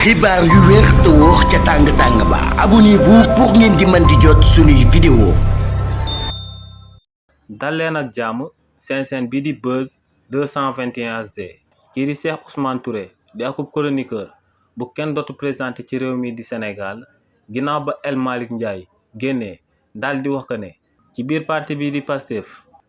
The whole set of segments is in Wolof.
xibaar yu wér te wóor ca tàng ba abonnez-vous pour ngeen di mën di jot suñuy vidéo. dal leen ak jàmm seen bi di Buzz 221 HD kii di Cheikh Ousmane Touré di akub chroniqueur bu kenn dootu présenté ci réew mi di Sénégal ginnaaw ba El Malick Ndiaye génnee daal di wax que ne ci biir parti bi di Pastef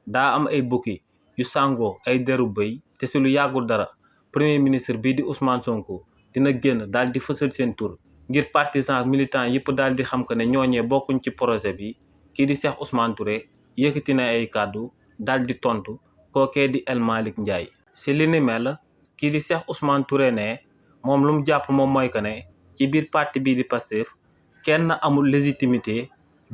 daa am ay bukki yu sàngoo ay deru bëy te si lu yàggul dara premier ministre bii di Ousmane Sonko dina génn daal di fësal seen tur ngir partisan ak militant yëpp daal di xam que ne ñooñee bokkuñ ci projet bi. kii di Cheikh Ousmane Touré yëkkati na ay kàddu daal di tontu kookee di El Malick Ndiaye. si li ni mel kii di Cheikh Ousmane Touré ne moom lu mu jàpp moom mooy que ne ci biir parti bii di Pastef kenn amul légitimité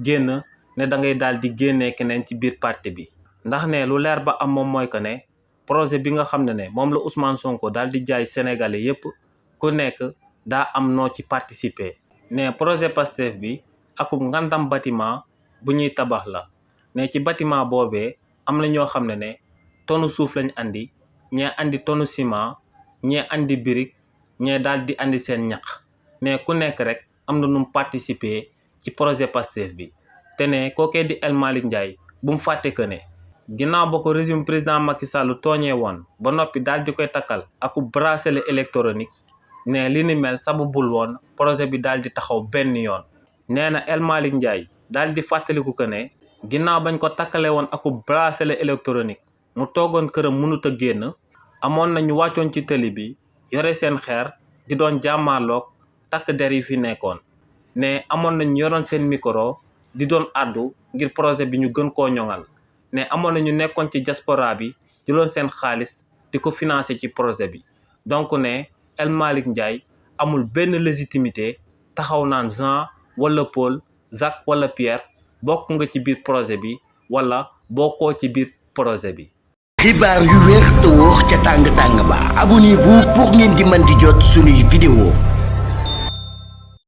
génn ne da ngay daal di génnee keneen ci biir parti bi. ndax ne lu leer ba am moom mooy que ne projet bi nga xam ne moom la Ousmane Sonko daal di jaay Sénégalais yëpp. ku nekk daa am noo ci participer ne projet Pastef bi akub ngandam bâtiment bu ñuy tabax la ne ci bâtiment boobee am na ñoo xam ne tonu suuf lañ andi ñee andi tonu ciment ñee andi brique ñee daal di andi seen ñaq ne ku nekk rek am na nu mu participer ci projet Pastef bi. te ne kookee di El Malick Ndiaye bu mu fàtte que ne ginnaaw ba ko régime président Macky Sall tooñee woon ba noppi daal di koy takkal akub bracelet électronique. ne li ni mel sababul woon projet bi daal di taxaw benn yoon. nee na El Malick Ndiaye daal di fàttaliku que ne ginnaaw bañ ko takkale woon akub bracelet électronique mu toogoon këram mënut a génn amoon na ñu wàccoon ci tëli bi yore seen xeer di doon jàmmaarloog takk der yi fi nekkoon. ne amoon nañu yoroon seen micro di doon àddu ngir projet bi ñu gën koo ñoŋal. ne amoon na ñu nekkoon ci diaspora bi di loon seen xaalis di ko financer ci projet bi. donc ne El Malick Ndiaye amul benn légitimité taxaw naan Jean wala Paul Jacques wala Pierre bokk nga ci biir projet bi wala bokkoo ci biir projet bi. xibaar yu wér te wóor ca tàng ba abonnez-vous pour ngeen di mën di jot suñuy vidéo.